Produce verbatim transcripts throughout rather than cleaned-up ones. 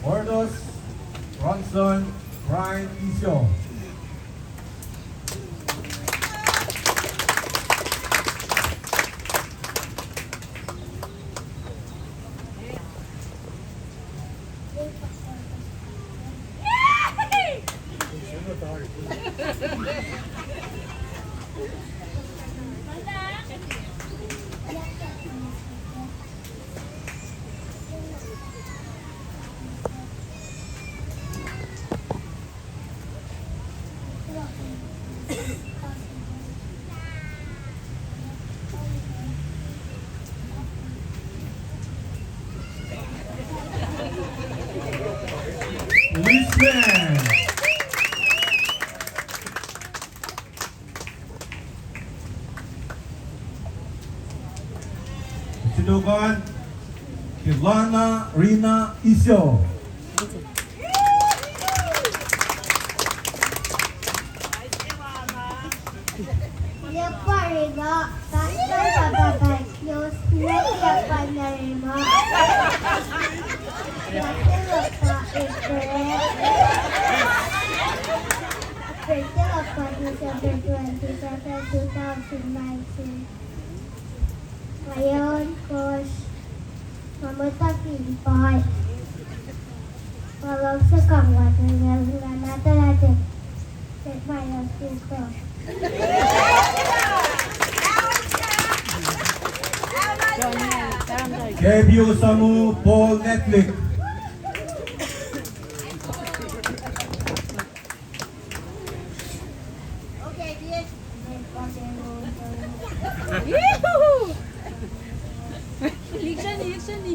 Ordos Ronson Brian Isio. Policeman. Sinokan Kilana Rina Isio. December twenty-second, two thousand nineteen. Nga yac ohnkohsr, nga muhta Philippi. Nga luhngse kang watwel nga nahtuhl ah, tet ma el kuhtuh. Kepio Samu Paul Netlik. Ikseni, ikseni.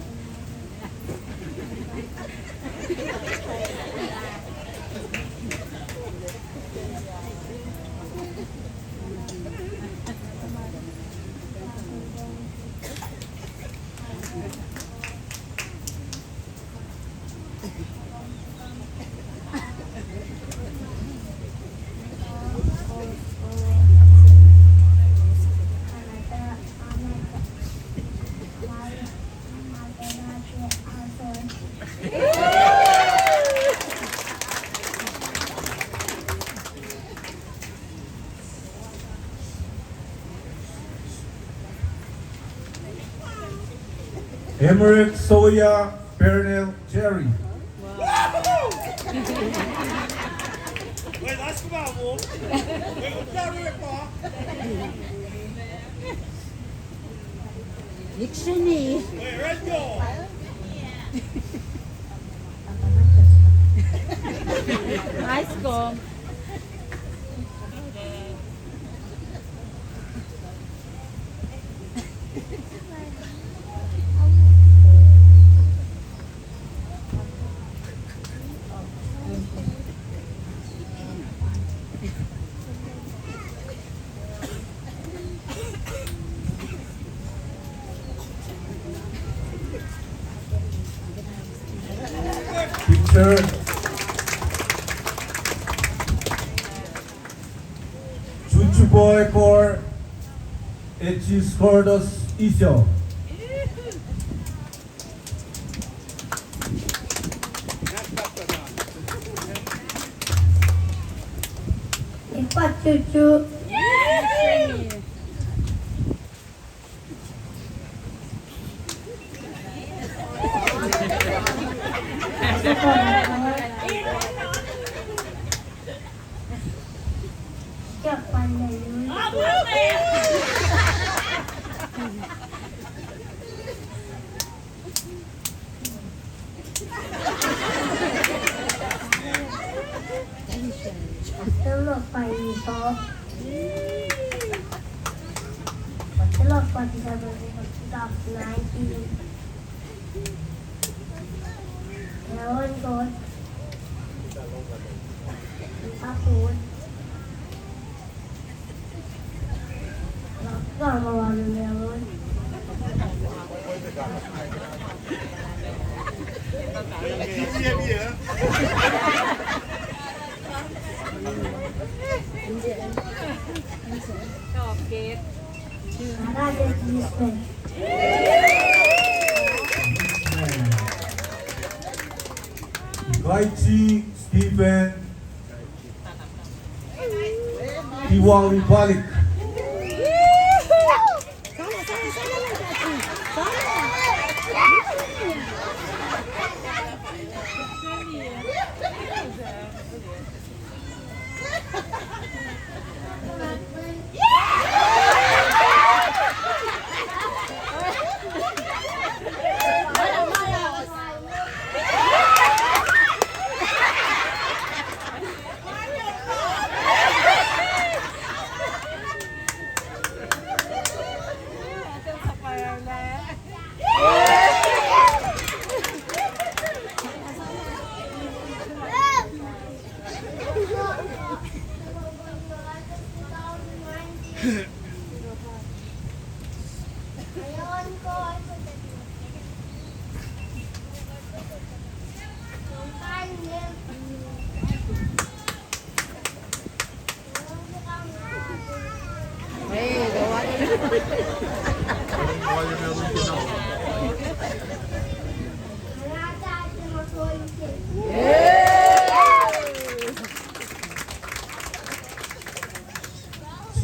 Emerick Soya Pernell Cherry. Ikseni. Nice kom. Picture. Chuchu Boy Kor, Echis Kordos Isio. Ipa Chuchu. Aaron God. Apun. Kaichi Stephen Tiwali Palik.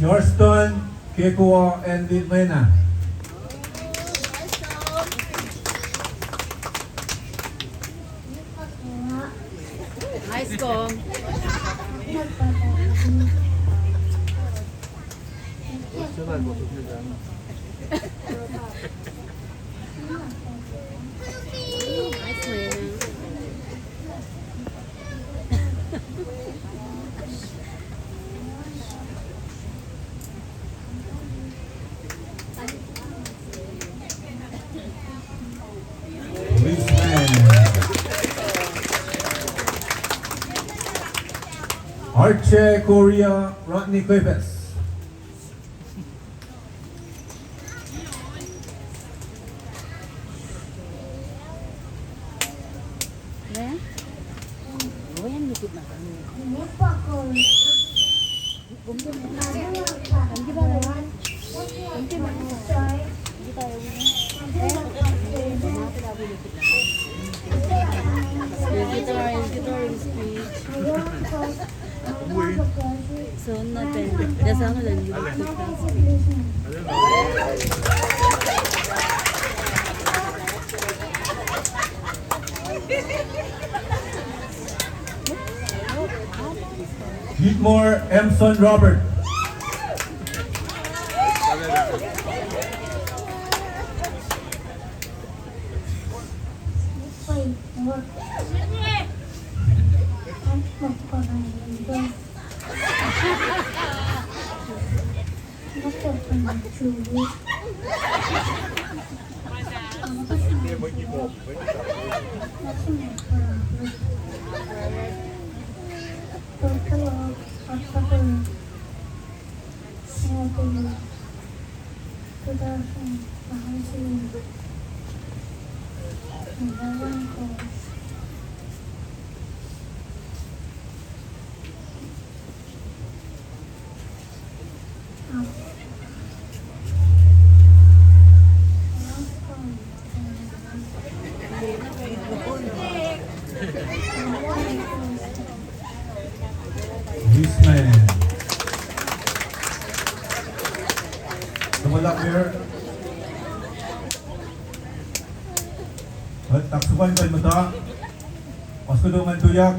Sjorston Kekua and Litlena. Nice goal. Nice, Lena. Policeman. Arche Korea Rodney Cuevas. Guitar, guitar speech. So, nothing. That's all of them. Gitmore Emson Robert. Policeman. Tumalak Mayor. Kuht ahksukohsohk in kuh in muhta. Oasr kuloh ma tuyak.